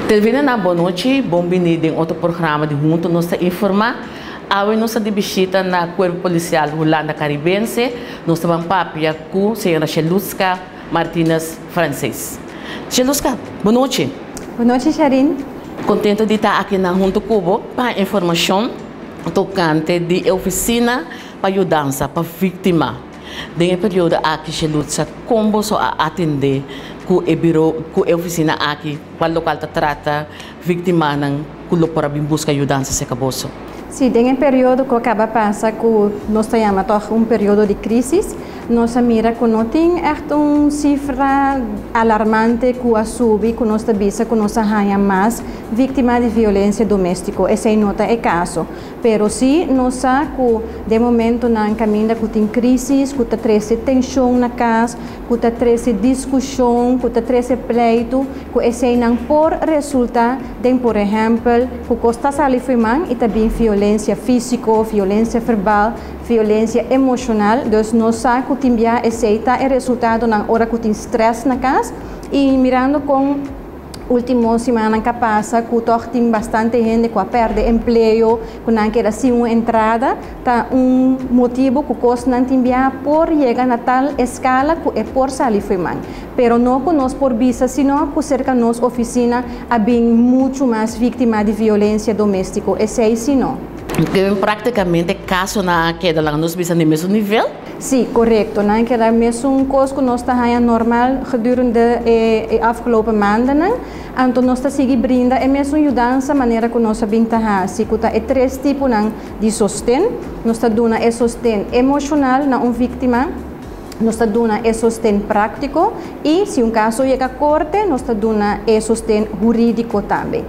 Televidentenan bon nochi, bon bini den otro programa di Hunto Nos Ta Informa. Awe nos ta di bishita na Cuerpo Policial Hulanda Caribense. Nos ta ban papia cu señora Sheluska Martinez Francis. Sheluska, bon nochi. Bon nochi Sharin. Contento di ta aki na hunto cu bo pa informacion tocante di e oficina pa yudansa pa victima. Den e periodo aki Shelutza con boso a atende cu e biro cu e oficina aki cual locual ta trata victimanan cu lo por a bin busca yudansa cerca boso? Si, den e periodo cu a caba pasa cu nos ta yama toch un periodo di crisis, nos a mira cu no tin echt un cifra alarmante cu a subi cu nos ta bisa cu nos a haya mas victima di violencia domestico. Esey no ta e caso. Pero si nos sa cu den momentonan caminda cu tin crisis, cu ta trece tension na cas, cu ta trece discusion, cu ta trece pleito, cu eseynan por resulta den por ehempel cu cos ta sali fo'i man y ta bin violencia fisico, violencia verbal, violencia emocional. Dus nos sa cu tin bia esey ta e resultadonan ora cu tin stress na cas y mirando con Ultimo simannan ka pasa ku tòg tin bastante hende ku a pèrdè empleo, ku nan keda sin un entrada, ta un motibu ku kosnan tin bia por yega na tal eskala ku e por sali fo'i man. Pero no ku nos por bisa sino ku serka nos ofisina a bin muchu mas víktima di violensia doméstiko, esei si no. Praktikamente kasonan a keda laga nos bisa na e mesun nivel. Sí, korekto. Nan keda mesun kos ku nos ta haña normal gedurende e afgelopen maandennan. Anto nos ta sigui brinda e mesun yudansa manera ku nos a bin ta hasi, ku ta e tres tiponan di sosten. Nos ta duna e sosten emoshonal na un víktima, nos ta duna e sosten práktiko i si un kaso yega korte nos ta duna e sosten hurídiko tambe.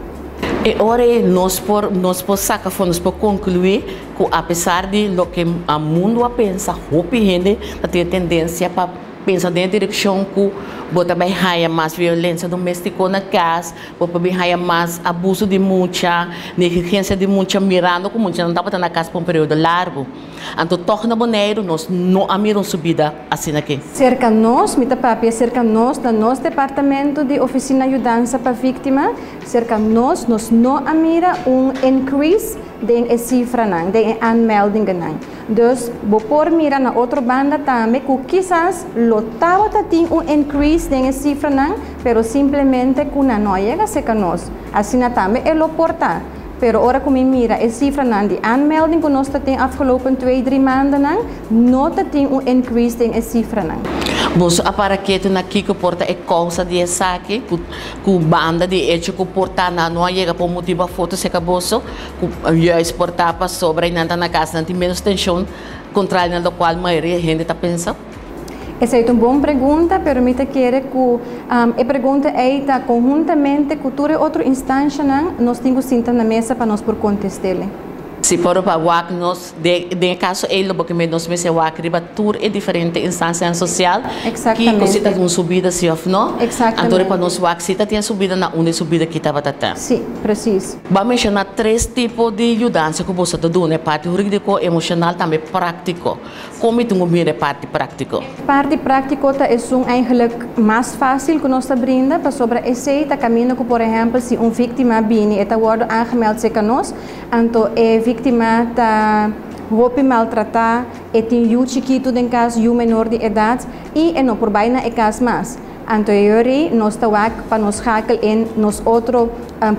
E ora ei nos por nos por saka afó, nos por konkluí ku apesar di loke mundu a pensa, hopi hende ta tin e tendensia pa pensa den e direkshon ku bo ta bai haña mas violensia doméstiko na kas, bo por bin haña mas abuso di mucha, negligensia di mucha, mirando ku muchanan tabata na kas pa un periodo largu. Anto tòg na Boneiru nos no a mira un subida asina aki. Serka nos, mi ta papia serka nos, na nos departamento di Ofisina Yudansa pa Víktima, serka nos, nos no a mira un increase den e sifranan, den e aanmeldingennan. Dus bo por mira na otro banda tambe ku kisas lo tabata tin un increase den e sifranan, pero simplemente ku nan no a yega serka nos. Asina tambe e lo por ta. Pero ora ku mi mira e sifranan di aanmelding ku nos ta tin afgelopen twee, drie maandennan, no ta tin un increase den e sifranan. Boso a para ketu na kiko por ta e kousa di esaki? Ku ku banda di echo ku por ta nan no a yega pa un motibu afó ta seka boso, ku juist por ta pasobra i nan ta na kas nan tin menos tenshon, kontrario na lokual mayoria hende ta pensa? Esei ta un bon pregunta, pero mi ta kere ku e pregunta ei ta konhuntamente ku tur e otro instanshanan nos tin ku sinta na mesa pa nos por kontest'el. Si por pa wak nos, den e kaso ei lo bo ke nos mester wak riba tur e diferente instansianan sosial, kiko si ta un subida si òf no, anto pa nos wak si ta tin e subida na unda e subida ki tabata ta. Si, presis. Bo a menshoná tres tipo di yudansa ku boso ta duna, e parti hurídiko, emoshonal, tambe práktiko. Kon mi tin ku mira e parti práktiko? Parti práktiko ta esun eigenlijk mas fásil ku nos ta brinda, pasobra esei ta kaminda ku por ehèmpel si un víktima bini e ta wòrdu aangemeld serka nos, anto e víktima ta hopi maltratá, e tin yu chikitu den kas, yu menor di edat, i e no por bai na e kas mas. Anto e yori nos ta wak pa nos schakel in nos otro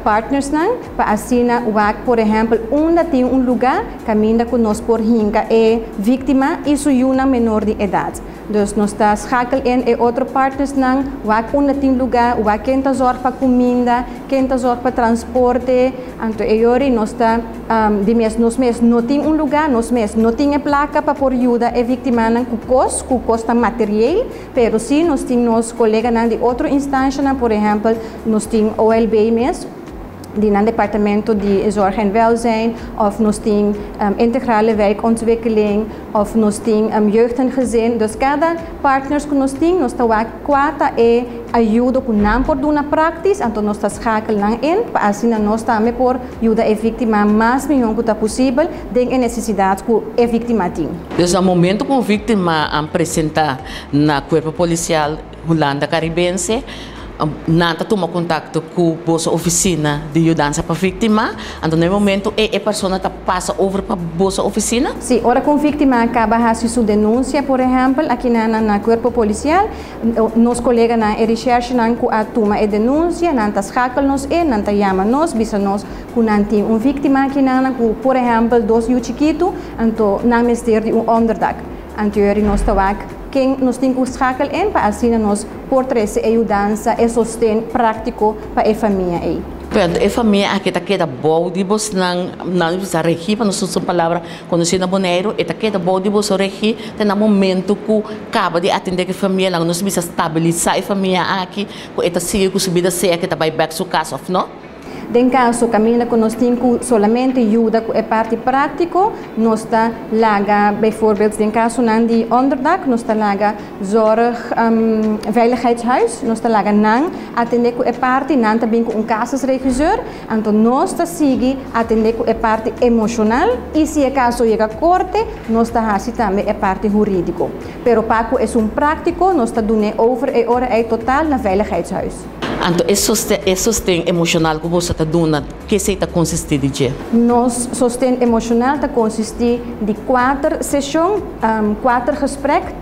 partnersnan pa asina wak por ehempel unda tin un luga caminda cu nos por hinca e victima y su yunan menor di edad. Dus nos ta schakel in e otro partnersnan wak unda tin luga, wak ken ta zorg pa cuminda, ken ta zorg pa transporte. Anto e yori nos ta di mes nos mes no tin un luga, nos mes no tin e placa pa por yuda e victimanan cu cos, cu cosnan materieel. Pero si nos tin nos coleganan di otro instancianan, por ehempel nos tin OLB mes, di nan departamento di Zorg en Welzijn, of nos tin Integrale Wijkontwikkeling, of nos tin Jeugd en Gezin. Dus cada partners cu nos tin, nos ta wak cua ta e ayudo cu nan por duna practisch, anto nos ta schakel nan in, pa asina nos tambe por yuda e victima mas mihon cu ta posibel den e necesidad cu e victima tin. Dus na momento ku un víktima a presentá na Kuerpo Polisial Hulanda Karibense, Nan ta tuma kontakto ku boso ofisina di yudansa pa víktima, anto na e momento ei e persona ta pasa over pa boso ofisina? Si, ora ku un víktima kaba hasi su denunsia, por ehèmpel, aki na kuerpo polisial, nos koleganan, e reshèrshenan ku a tuma e denunsia, nan ta schakel nos in, nan ta yama nos, bisa nos ku nan tin un víktima aki nan ku, por ehèmpel, dos yu chikitu, anto nan mester di un onderdak. Anto nos ta wak ken nos tin ku schakel in pa asina nos por trese e yudansa, e sosten práktiko pa e famia ei. Pero e famia aki ta keda bou di boso nan regie, pa nos usa palabra konosí na Boneiru, e ta keda bou di boso regie te na momento ku kaba di atendé ku e famia, laga nos bisa stabilisá e famia aki, ku e ta sigui ku su bida, sea ku e ta bai bèk su kas òf no? Den kaso kaminda ku nos tin ku solamente yuda ku e parti práktiko, nos ta laga, bijvoorbeeld den kasonan di onderdak, nos ta laga zorg veiligheidshuis, nos ta laga nan atendé ku e parti, nan ta bin ku un casusregisseur, anto nos ta sigui atendé ku e parti emoshonal i si e kaso yega korte, nos ta hasi tambe e parti hurídiko. Pero pa ku esun práktiko, nos ta dun'é over e ora ei total na veiligheidshuis. Anto e sosten emoshonal ku boso ta duna, kiko ta konsistí di dje? Nos sosten emoshonal ta konsistí di kuater seshon, kuater gesprek,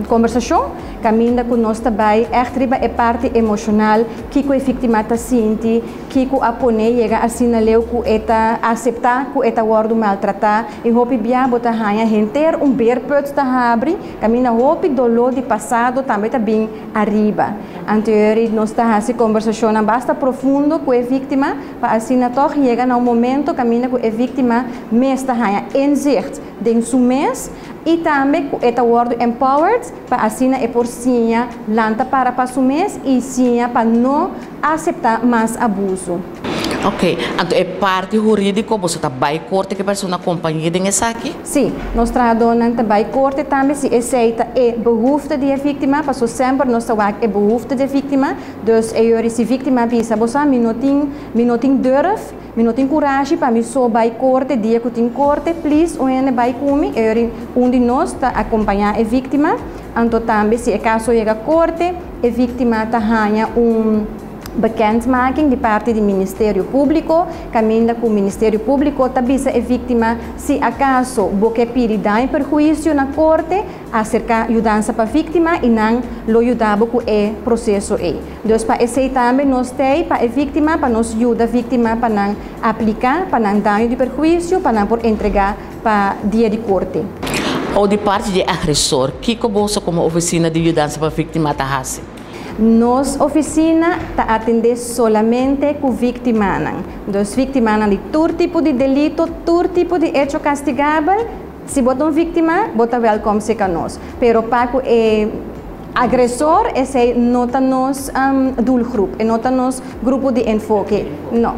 kombersashon, kaminda ku nos tambe echt riba e parti emoshonal, kiko e víktima ta sinti, kiko a pone yega asina leu ku e ta aseptá ku e ta wòrdu maltratá, i hopi bia bo ta haña henter un beerput ta habri, kaminda hopi doló di pasado tambe ta bin ariba. Anto nos ta hasi kombersashon basta profundo ku e víktima, pa asina toch yega na un momento kaminda ku e víktima mes ta haña inzicht den su mes i tambe ku e ta wòrdu empowered pa asina e por siña lanta para pa su mes i siña pa no aseptá mas abuso. Ok, anto e parti hurídiko, boso ta bai korte ku e persona kompañá den esaki? Si, nos trahadónan ta bai korte tambe si esei ta e behoefte di e víktima, paso semper nos ta wak e behoefte di e víktima, dus e si víktima bisa, "Bo sa, mi no tin durf, mi no tin kurashi pa mi so bai korte, dia ku tin korte, please, un hende bai ku mi," e un di nos ta akompañá e víktima. Anto tambe si e kaso yega korte, e víktima ta haña un bekendmaking di parti di Ministerio Públiko, kaminda ku Ministerio Públiko ta bisa e víktima: si akaso bo ke pidi daño perhuisio na korte, aserká yudansa pa víktima i nan lo yuda ku e proseso ei. Dus pa esei tambe nos t'ei pa e víktima, pa nos yuda víktima pa nan apliká, pa nan daño di perhuisio, pa nan por entregá pa dia di korte. Òf di parti di agresor, kiko boso komo ofisina di yudansa pa víktima ta hasi? Nos ofisina ta atendé solamente ku víktimanan. Dus víktimanan di tur tipo di delito, tur tipo di echo kastigabel. Si bo ta un víktima, bo ta wèlkòm serka nos. Pero pa e agresor, esei no ta nos doelgroep, e no ta nos grupo di enfoke. No.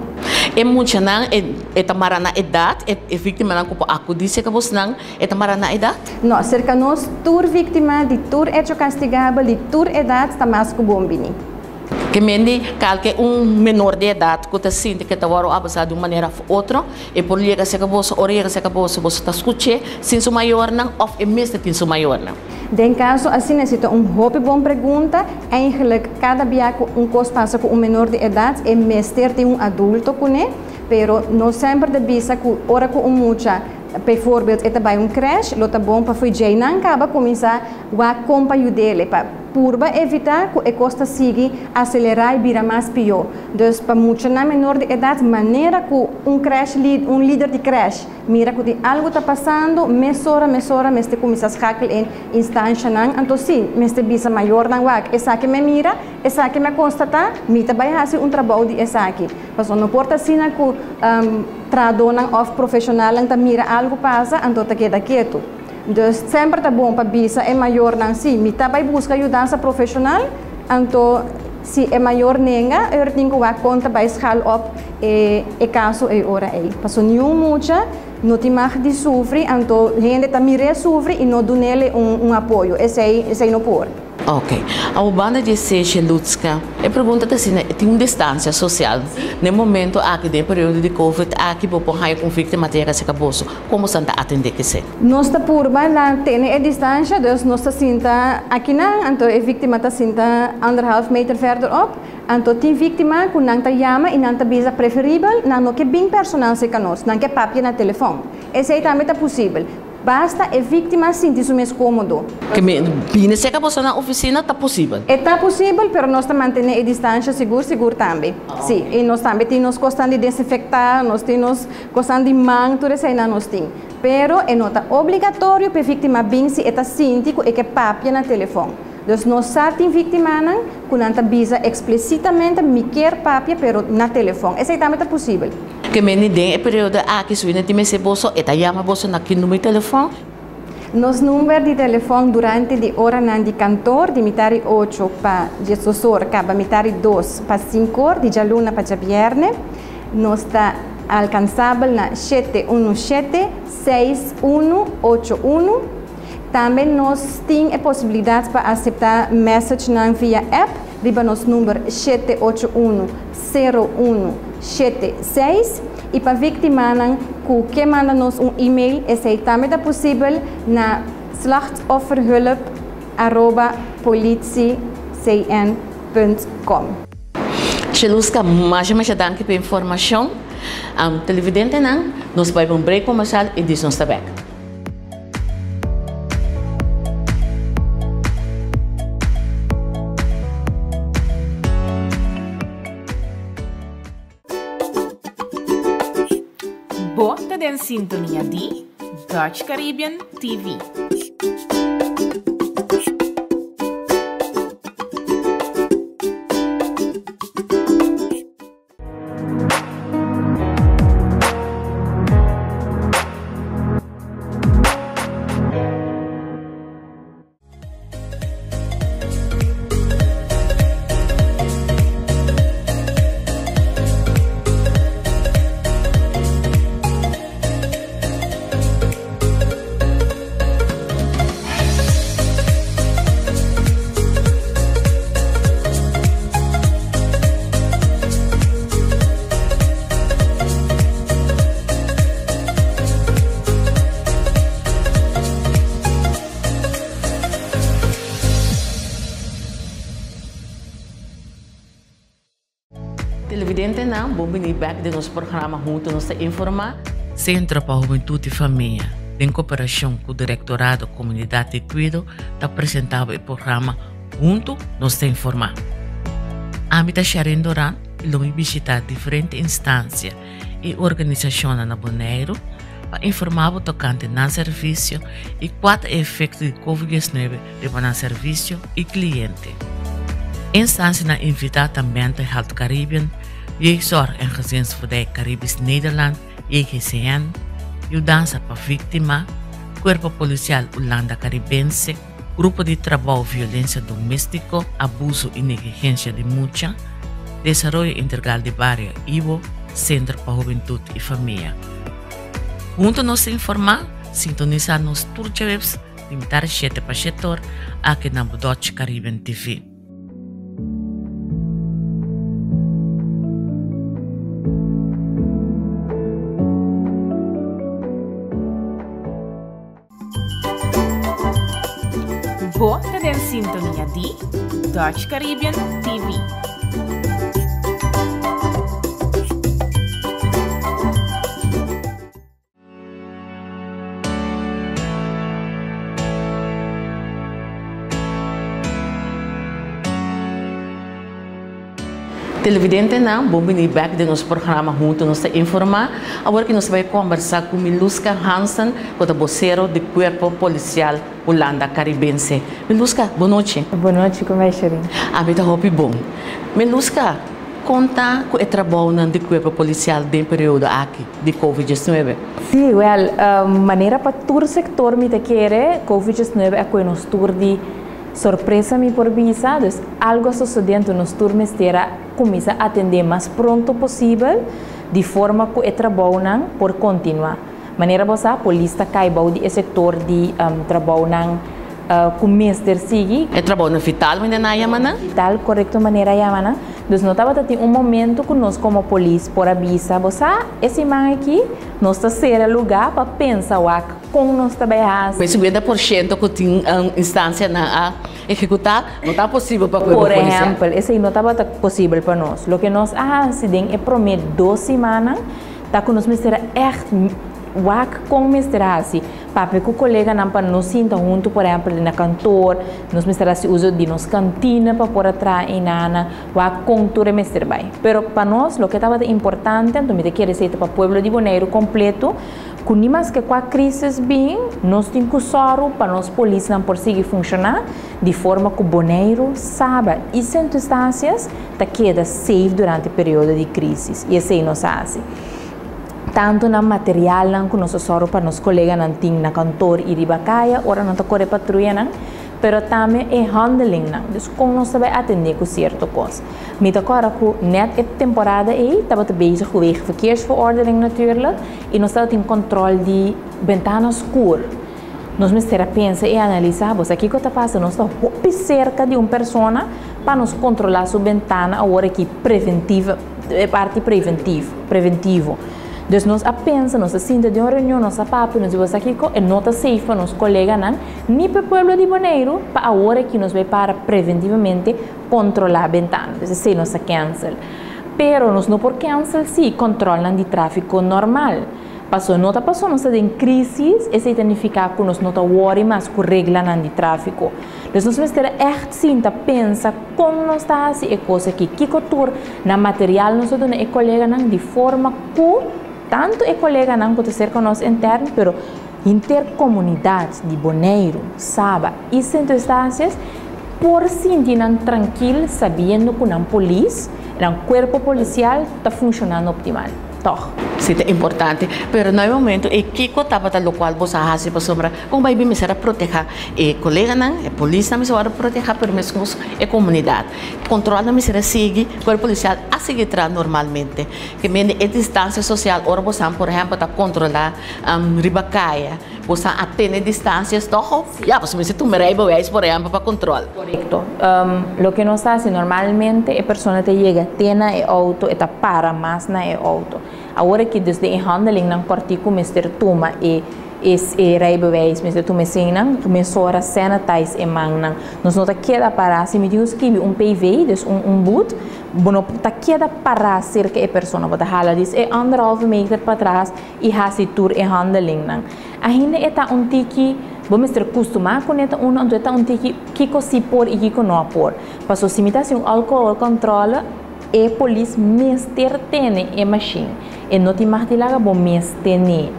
E muchanan, e ta mará na edat, e víktimanan ku akudí serka bosonan, e ta mará na edat? No, serka nos tur víktima di tur echo kastigabel, di tur edat, ta mas ku bon bini. Ke men kalke un menor di edat ku ta sinti ku ta wòrdu abusá di un manera òf otro, e por yega serka boso, ora yega serka boso, boso ta skuch'é sin su mayornan òf e mes tin su mayornan? Den kaso asina, esei ta un hopi bon pregunta. Eigenlijk, kada bia ku un kos pasa ku un menor di edat, e mester tin un adulto kuné, pero no semper ta bisa ku ora ku un mucha, bijvoorbeeld, e ta bai un crèche, lo ta bon pa for di einan kaba kuminsá wak kon pa yud'é, pa purba evitá ku e kos ta sigui aselerá i bira mas pió. Dus pa mucha na menor di edat, manera ku un crèche lead, un lider di crèche mira ku tin algu ta pasando, mesora, mesora mester kuminsá schakel in instanshanan. Anto si, mester bisa mayornan: "Wak, esaki mi a mira, esaki mi a konstatá, mi ta bai hasi un trabou di esaki." Paso no por ta asina ku trahadónan òf profeshonalnan ta mira algu pasa, anto ta keda ketu. Dus semper ta bon pa bisa e mayornan: "Si, mi ta bai buska yudansa profeshonal." Anto si e mayor nenga, e tin ku kon ta bai schaal op e kaso e ora ei. Paso ningun mucha no tin mag di sufri, anto hende ta mira sufri i no dun'é un apoyo. Esei no por. Ok. A banda di esey, Lutska, e pregunta ta asina, tin un distancia social. Na momento aki, den periodo di COVID, aki bo por haya conflicto materia serca boso. Con boso ta atende cu esey? Nos ta purba na tene e distancia, dus nos ta sinta aki nan, anto e victima ta sinta 1,5 meter verderop. Anto tin victima cu nan ta yama y nan ta bisa preferibel, nan no ke bin personal serca nos, nan ke papia na telefon. Esey tambe ta posibel. Basta e victima sinti su mes comodo. Ke men, bini serca boso na oficina ta posibel. Ta posibel, pero nos ta mantene e distancia sigur sigur tambe. Si, y nos tambe tin nos cosnan di desinfecta, nos tin nos cosnan di man, tur esey nan nos tin. Pero e no ta obligatorio pa victima bin si e ta sinti cu e ke papia na telefon. Dus nos sa tin victimanan cu nan ta bisa explicitamente mi kier papia pero na telefon. Esey tambe ta posibel. Ke men den e periodo aki si tin mester boso, e ta yama boso na ki number di telefon? Nos number di telefon durante di oranan di kantoor di mitar 8 pa 10 or, caba mitar 2 pa 5 or, di dialuna pa diabierna. Nos ta alcansabel na 717 6181. Tambe nos tin e posibilidad pa acepta message nan via app, riba nos number 781 0176 y pa victimanan cu ke manda nos un e-mail, esey tambe ta posibel na slachtofferhulp@politiecn.com. Cheluska, masha masha danki pa e informacion. Televidentenan, nos ta bay un break comercial y despues nos ta back. Bo ta den sintonia di Dutch Caribbean TV. Televidentenan, bon bini back den nos programa Hunto Nos Ta Informa. Centro pa Hubentud y Famia, den cooperacion cu Directorado Comunidad y Cuido, ta presenta e programa Hunto Nos Ta Informa. Ami ta Sharon Doran y lo mi bishita diferente instancia y organisacion na Bonaire pa informa tocante nan servicio y cua ta e efecto di COVID-19 riba nan servicio y cliente. Instancianan invita tambe ta Health Caribbean, Jeugdzorg en Gezinsvoogdij Caribisch Nederland, JGCN, Yudansa pa Victima, Cuerpo Policial Hulanda Caribense, Grupo di Trabou Violencia Domestico, Abuso y Negligencia di Mucha, Desaroyo Integral di Bario IBO, Centro pa Hubentud y Famia. Hunto Nos Ta Informa, sintonisa nos tur webs, di mitar 7 pa 7 or, aki na Dutch Caribbean TV. Bo ta den sintonia di Dutch Caribbean TV. Televidentenan, bon bini back den nos programa Hunto Nos Ta Informa. Awor cu nos ta bay combersa cu Miluska Hansen, cu ta vocero di Cuerpo Policial Hulanda Caribense. Miluska, bon nochi. Bon nochi, con ta Sharin? Ami ta hopi bon. Miluska, conta con e trabou di Cuerpo Policial den periodo aki di COVID-19. Si, well, manera pa tur sector mi ta kere, COVID-19 a coy nos tur di sorpresa, mi por bisa, dus algo a sucede, nos tur mester a cuminsa atende mas pronto posibel, di forma cu e trabounan por continua. Manera bo sa, polis ta cay bou di sector di trabounan Ku mester sigui. E trabounan vital manera nan a yama nan. Vital, korekto manera a yama nan. Dus no tabata tin un momento ku nos komo polis por a bisa, bo sa, e siman aki nos ta sera lugá pa pensa wak kon nos ta bai hasi. Ku e 50% ku tin instansianan a ehekutá, no ta posibel pa kuerpo Por polisial. ehèmpel, esei no tabata posibel pa nos. Loke nos a hasi den e promé dos simannan ta ku nos mester a ègt wak kon mester hasi. Papia ku koleganan pa nos sinta huntu, por ehèmpel na kantor, nos mester hasi uso di nos kantina pa por a traha einanan, wak kon tur e mester bai. Pero pa nos loke tabata importante, anto mi ta kere esei ta pa pueblo di Boneiru kompleto, ku ni maske kua krisis bin, nos tin ku sòru pa nos polisnan por sigui funshoná di forma ku Boneiru, Saba i Sint Eustatius ta keda safe durante periodo di krisis, i esei nos a hasi. Tantu nan materialnan ku nos a sòru pa nos koleganan tin na kantor i riba kaya ora nan ta kore patruyanan, pero tambe e handelingnan, dus kon nos ta bai atendé ku sierto kos. Mi ta kòrda ku nèt e temporada ei tabata bezig ku wegenverkeersverordening natuurlijk i nos tabatin kòntròl di bentana skur. Nos mester a pensa i analisá, bo sa kiko ta pasa? Nos ta hopi serka di un persona pa nos kontrolá su bentana awor aki preventiva. E parti preventiv, preventivo. Dus nos a pensa, nos a sinta den un reunion, nos a papia, nos di bo sa kiko, e no ta safe pa nos koleganan, ni pa e pueblo di Boneiru, pa awor aki nos bai para preventivamente kontrolá bentana. Dus esei nos a cancel. Pero nos no por cancel si kontrolnan di trafiko normal. Paso no ta paso nos ta den crisis, esei ta nifica cu nos no ta worry mas cu reglanan di trafico. Dus nos mester echt sinta pensa con nos ta haci e cos aki, kico tur na material nos ta duna e coleganan di forma cu tanto e coleganan cu ta cerca nos intern, pero henter comunidad di Boneiru, Saba y Sint Eustatius por sinti nan trankil sabiendo cu nan polis, nan cuerpo policial ta funcionando optimal. Tòg. Si ta importante, pero na e momento ei kiko tabata lokual bo sa hasi pasobra kon bai bin mester a proteha e koleganan, e polisnan mester wòrdu proteha pero meskos e komunidat. Kontrolnan mester a sigui, kuerpo polisial a sigui traha normalmente. Ke mende e distansia sosial ora bo san por ehèmpel ta kontrolá riba kaya, bo san a tene distansia tòg òf ya pasobra mester tuma e rijbewijs por ehèmpel pa kontrol. Korekto. Loke nos ta hasi normalmente e persona ta yega te na e outo, e ta para mas na e outo. Awor aki dus den e handelingnan kòrtiku mester tuma e e rijbewijs, mester tuma eseinan, mesora sanitize e mannan. Nos no ta keda pará, si mi tin ku skibi un PV, dus un un but, bo no ta keda pará serka e persona, bo ta hala dis e anderhalve meter patras i hasi tur e handelingnan. Ainda e ta un tiki, bo mester kustumá kuné ta uno, anto e ta un tiki kiko si por i kiko no por. Paso si mi ta hasi un alkohol kòntròle, e polis mester tene e mashin. E no tin mag di laga bo mes ten'é.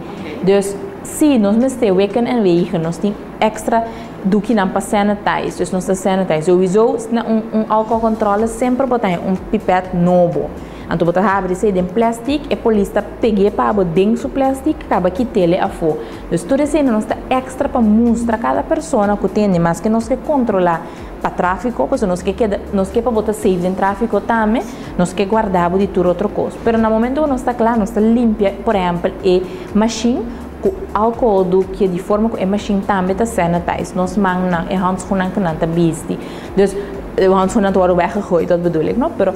Dus, si, nos mester wikken en wegen, nos tin èkstra dukinan pa sanitize, dus nos ta sanitize. Souiso na un un alkohol kòntròle semper bo ta haña un pipèt nobo. Anto bo ta habri esei den plèstik, e polis ta peg'é pa bo den su plèstik, kaba kit'el afó. Dus tur eseinan nos ta èkstra pa mustra kada persona ku tende, maske nos ke kontrolá pa tráfiko, pasobra nos ke keda, nos ke pa bo ta safe den tráfiko tambe, nos ke guarda bo di tur otro kos. Pero na momento ku nos ta kla, nos ta limpia, por ehèmpel, e mashin ku alkohol doekje, di forma ku e mashin tambe ta sanitize. Nos mannan, e handschoennan ku nan ta bisti. Dus, e handschoennan ta wòrdu wèggegooid, dat bedoel ik, no? Pero.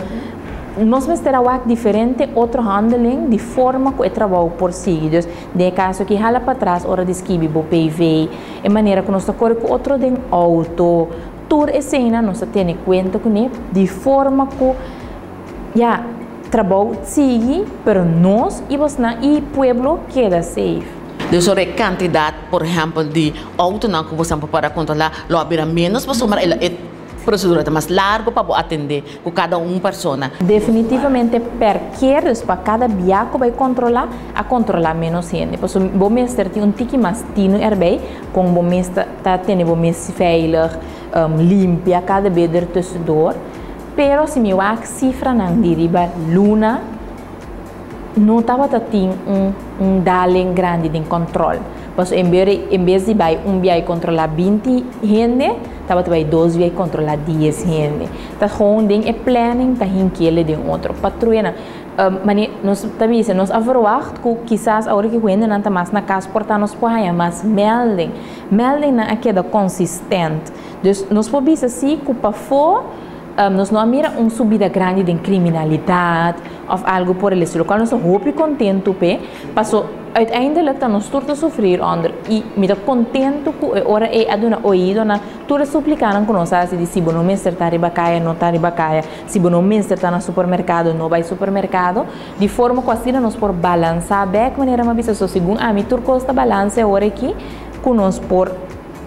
Nos mester a wak diferente otro handeling di forma ku e trabou por sigui. Dus, den e kaso aki hala patras ora di skibi bo PV, e manera ku nos ta kore ku otro den outo, tur eseinan nos ta tene kuenta kuné di forma ku, ya, trabou sigui, pero nos i bosnan i pueblo keda safe. Dus ora e kantidat, por ehèmpel, di outonan ku bosan por para kontrolá lo a bira ménos pasobra e. Prosedura ta mas largu pa bo atendé ku kada un persona. Definitivamente per keer, dus pa kada bia ku bai kontrolá, a kontrolá ménos hende. Pasobra bo mester tin un tiki mas tinu erbij kon bo mes ta tene bo mes veilig, limpia kada be der tussendoor. Pero si mi wak sifranan di riba luna, no tabata tin un un daling grandi den kòntròl. Pasobra en bes en bes di bai un bia i kontrolá 20 hende, tabata bai dos bia i kontrolá 10 hende. Ta gewoon den e planning ta hinkele den otro. Patruyanan. Nos ta bisa, nos a verwacht ku kisas awor ku hendenan ta mas na kas, por ta nos por haña mas melding. Meldingnan a keda konsistente. Dus nos por bisa si ku pafó nos no a mira un subida grandi di kriminalidat òf algu por el estilo, kual nos ta hopi kontentu p'e, paso uiteindelijk ta nos tur ta sufri onder i mi ta kontentu ku e ora ei a duna oido na tur e súplikanan ku nos a hasi di si bo no mester ta riba kaya, no ta riba kaya, si bo no mester ta na supermerkado, no bai supermerkado, di forma ku asina nos por balansá bèk. Manera m'a bisa, so segun ami tur kos ta balanse awor aki ku nos por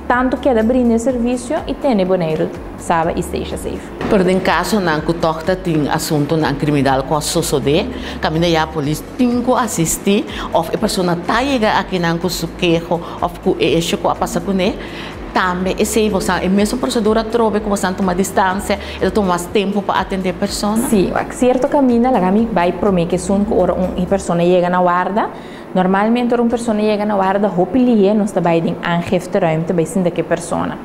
tantu keda brinda servisio i tene Boneiru, Saba i Statia safe. Pero den kasonan ku tòg ta tin asuntunan kriminal ku a sosodé, kaminda ya polis tin ku asistí òf e persona ta yega akinan ku su keho òf ku e hecho ku a pasa kuné, tambe esei bo sa e mesun prosedura trobe ku bo sa tuma distansia, e ta tuma mas tempu pa atendé persona? Sí, sierto kaminda laga mi bai promé ku esun ku ora un persona yega na warda. Normalmente ora un persona yega na warda, hopi lihé nos ta bai den aangifteruimte, bai sinta ku e persona.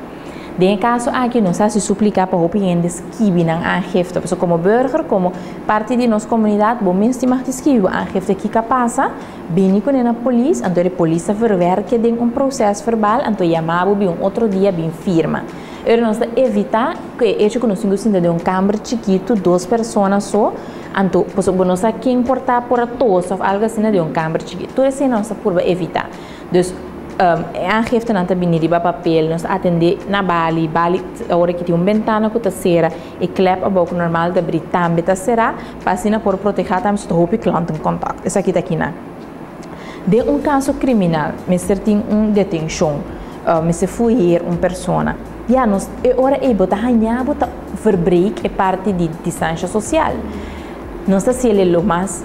Den e kaso aki nos a hasi súplika pa hopi hende skibi nan aangifte. Pasobra komo burger, komo parti di nos komunidat, bo mes tin mag di skibi bo aangifte kiko a pasa, bini kuné na polis, anto e polis ta verwerk den un proces-verbaal, anto yama bo bin un otro dia bin firma. Ora nos ta evitá ku e hecho ku nos tin ku sinta den un kamber chikitu, dos persona so, anto pasobra bo no sa ken por ta por a tos òf algu asina den un kamber chikitu. Tur esei nos ta purba evitá. Dus e aangiftenan ta bini riba papel, nos ta atendé na bali, bali ora ku tin un bentana ku ta sera, e klep abou ku normal ta bri tambe ta será, pa asina por protehá tambe si ta hopi klantenkontakt. Esaki ta akinan. Den un kaso kriminal mester tin un detenshon, mester fuhier un persona. Ya, nos e ora ei bo ta haña bo ta verbreek e parti di distansha sosial. Nos ta hasiel lo mas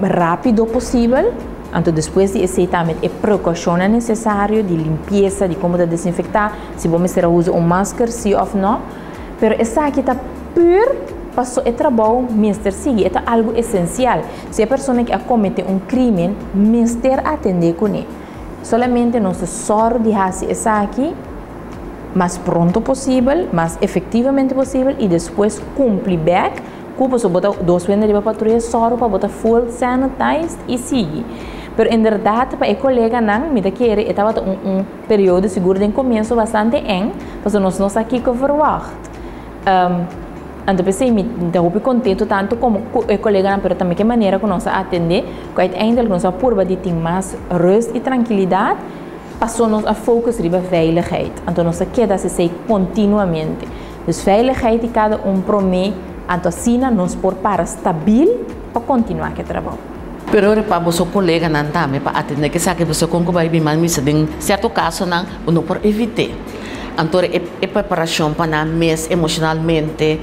rápido posibel, anto despues di esei tambe e prekoushonnan nesesario di limpiesa, di kon bo ta desinfektá, si bo mester a usa un masker si òf no. Pero esaki ta pur paso e trabou mester sigui, e ta algu esensial. Si e persona ku a kometé un krímen, mester atendé kuné. Solamente nos ta sòru di hasi esaki mas pronto posibel, mas efektivamente posibel i despues kumpli bèk ku pasobra bo ta dos wende riba patruya, sòru pa bo ta full sanitized i sigui. Pero inderdat pa e koleganan mi ta kere e tabata un periodo sigur den komienso bastante eng, pasobra nos no sa kiko verwacht. Anto p'esei mi ta hopi kontentu tantu komo ku e koleganan, pero tambe ku e manera ku nos a atendé, ku uiteindelijk nos a purba di tin mas rust i trankilidat, paso nos a focus riba veiligheid. Anto nos a keda hasi esei kontinuamente. Dus veiligheid di kada un promé, anto asina nos por para stabil pa kontinuá ku e trabou. Pero ora pa boso koleganan tambe pa atendé ku esaki, boso kon ku bai bin mal misa den sierto kasonan bo no por evit'é. Anto e e preparashon pa nan mes emoshonalmente,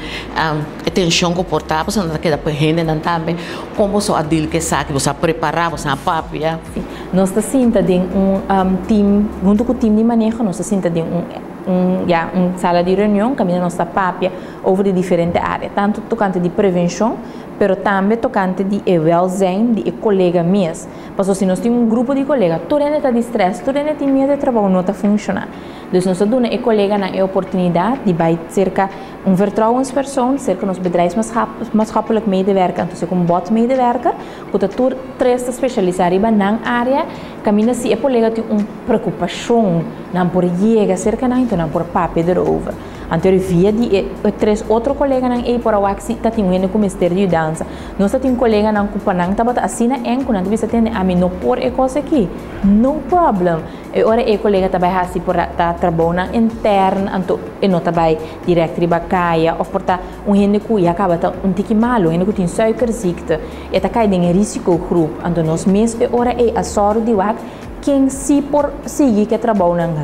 e tenshon ku por ta, pasobra nan ta keda ku e hendenan tambe. Kon boso a dil ku esaki? Boso a prepará? Boso a papia? Sí. Nos ta sinta den un team, huntu ku team di maneho nos ta sinta den un un ya un sala di reunion kaminda nos ta papia over di diferente área, tantu tokante di prevenshon, pero tambe tokante di e wèlzijn di e kolega mes. Pasobra si nos tin un grupo di kolega, tur hende ta di strès, tur hende tin miedu e trabou no ta funshoná. Dus nos ta duna e koleganan e oportunidat di bai serka un vertrouwenspersoon, serka nos bedrijfsmaatschappelijk medewerker, anto serka un botmedewerker, ku ta tur tres ta spesialisá riba nan área, kaminda si e kolega tin un preokupashon, nan por yega serka nan, anto nan por papia derover. Anto ri via di e tres otro koleganan ei por a wak si ta tin un hende ku mester di yudansa. Nos ta tin koleganan ku pa nan tabata asina eng ku nan ta bisa tende ami no por e kos aki. No problem. E ora e kolega ta bai hasi por ta trabounan intern anto e no ta bai dirèkt riba kaya òf por ta un hende ku ya kaba ta un tiki malu, un hende ku tin suikerziekte, e ta kai den e risikogroep. Anto nos mes e ora ei a sòru di wak ken si por sigui ku e trabounan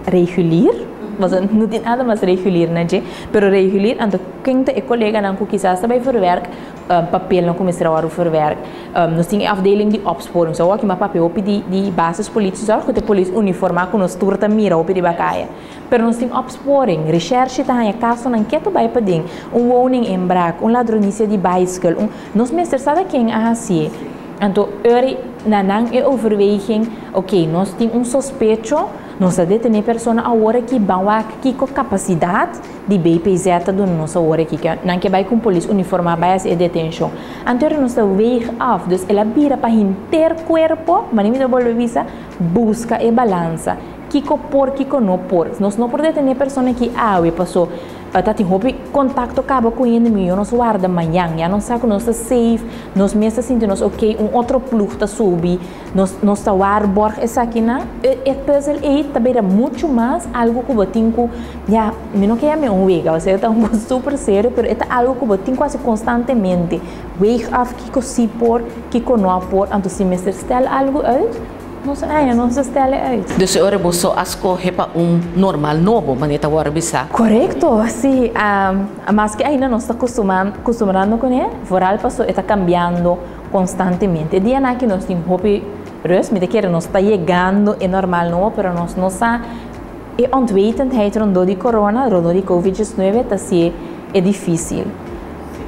regulier, pasobra no tin nada mas regulier na dje, pero regulier anto ken ta e koleganan ku kisas ta bai verwerk papelnan ku mester a wòrdu verwerk. Nos tin e afdeling di opsporing. So awor ki m'a papia hopi di di basispolitiezorg ku ta e polis uniformá ku nos tur ta mira hopi riba kaya. Pero nos tin opsporing, reshershe ta haña kasonan ketu bai paden, un woninginbraak, un ladronisia di baiskel, un nos mester sa ta ken a hasié. Anto ora. Na nan e overweging, ok, nos tin un sospecho, nos a detené persona awor aki, ban wak kiko kapasidat di BPZ ta duna nos awor aki, ke nan ke bai ku un polis uniformá bai hasi e detenshon. Anto nos ta weeg af, dus el a bira pa henter kuerpo, manera mi ta bolbe bisa, buska e balansa. Kiko por, kiko no por. Nos no por detené persona aki awe, paso ta tin hopi kontakto kaba ku hende, mihó nos warda mañan. Ya nos sa ku nos ta safe, nos mes ta sinti nos ok, un otro ploeg ta subi, nos ta waarborg esakinan. E puzzel ei ta bira muchu mas algu ku bo tin ku, ya, mi no ke yam'é un wega, osea ta un kos super serio, pero e ta algu ku bo tin ku hasi konstantemente. Weeg af kiko si por, kiko no a por, anto si mester stel algu uit, nos a haña, nos a stel e uit. Dus e ora bo so a skohe pa un normal nobo, manera ta wòrdu bisá? Korekto, si. Maske ainda nos ta kustumbrando kuné, vooral paso e ta kambiando konstantemente. E dianan aki nos tin hopi rust, mi ta kere nos ta yegando e normal nobo, pero nos no sa e onwetendheid rondó di corona, rondó di covid 19 ta si e difísil.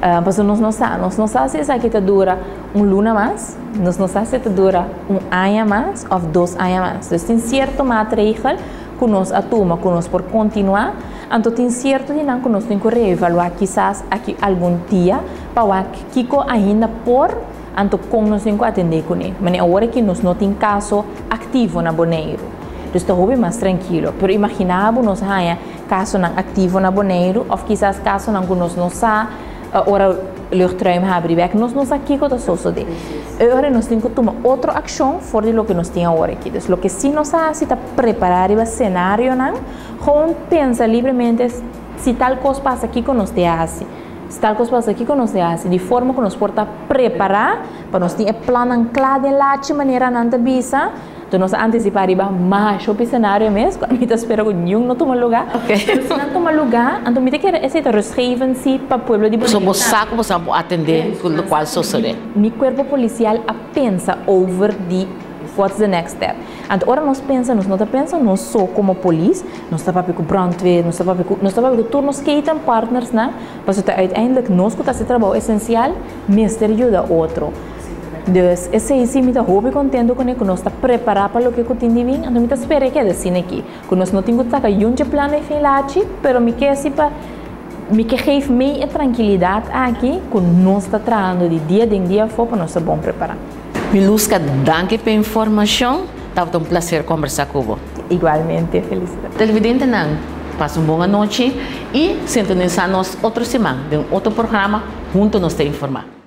Pasobra nos no sa, nos no sa si esaki ta dura un luna mas, nos no sa si ta dura un aña mas òf 2 aña mas. Dus tin sierto maatregel ku nos a tuma ku nos por kontinuá, anto tin sierto di nan ku nos tin ku reevaluá kisas aki algun dia pa wak kiko ainda por, anto kon nos tin ku atendé kuné. Manera awor aki nos no tin kaso aktivo na Boneiru. Dus ta hopi mas trankilo. Pero imaginá bo nos haña kasonan aktivo na Boneiru òf kisas kasonan ku nos no sa, ora luchtruim habri bèk, nos no sa kiko ta sosodé. Ora nos tin ku tuma otro akshon for di loke nos tin awor aki. Dus loke sí nos a hasi ta prepará riba senarionan, gewoon pensa libremente si tal kos pasa kiko nos te hasi. Si tal kos pasa kiko nos te hasi, di forma ku nos por ta prepará pa nos tin e plannan kla den lachi manera nan ta bisa. Anto nos a antisipá riba mas hopi senario mes, ku mi ta spera ku niun no tuma lugá. Pero si nan tuma lugá, anto mi ta kere esei ta rustgevend si pa pueblo di Boneiru. So bo sa ku bo sa por atendé ku lokual sosodé. Mi kuerpo polisial a pensa over di what's the next step. Anto ora nos pensa, nos no ta pensa nos so komo polis, nos ta papia ku brandweer, nos ta papia ku tur nos ketenpartnersnan, pasobra ta uiteindelijk nos ku ta hasi trabou esensial mester yuda otro. Dus esei sí mi ta hopi kontentu kuné ku nos ta prepará pa loke ku tin di bin, anto mi ta spera e keda asina aki, ku nos no tin ku saka yunchi plan e fin lachi, pero mi ke si pa mi ke geef mi e trankilidat aki ku nos ta trahando di dia den dia afó pa nos ta bon prepará. Miluska, danki pa e informashon. Tabata un plaser kombersá ku bo. Igualmente, Felicidad. Televidentenan, pasa un bon anochi i sintonisá nos otro siman den otro programa Huntu Nos Ta Informá.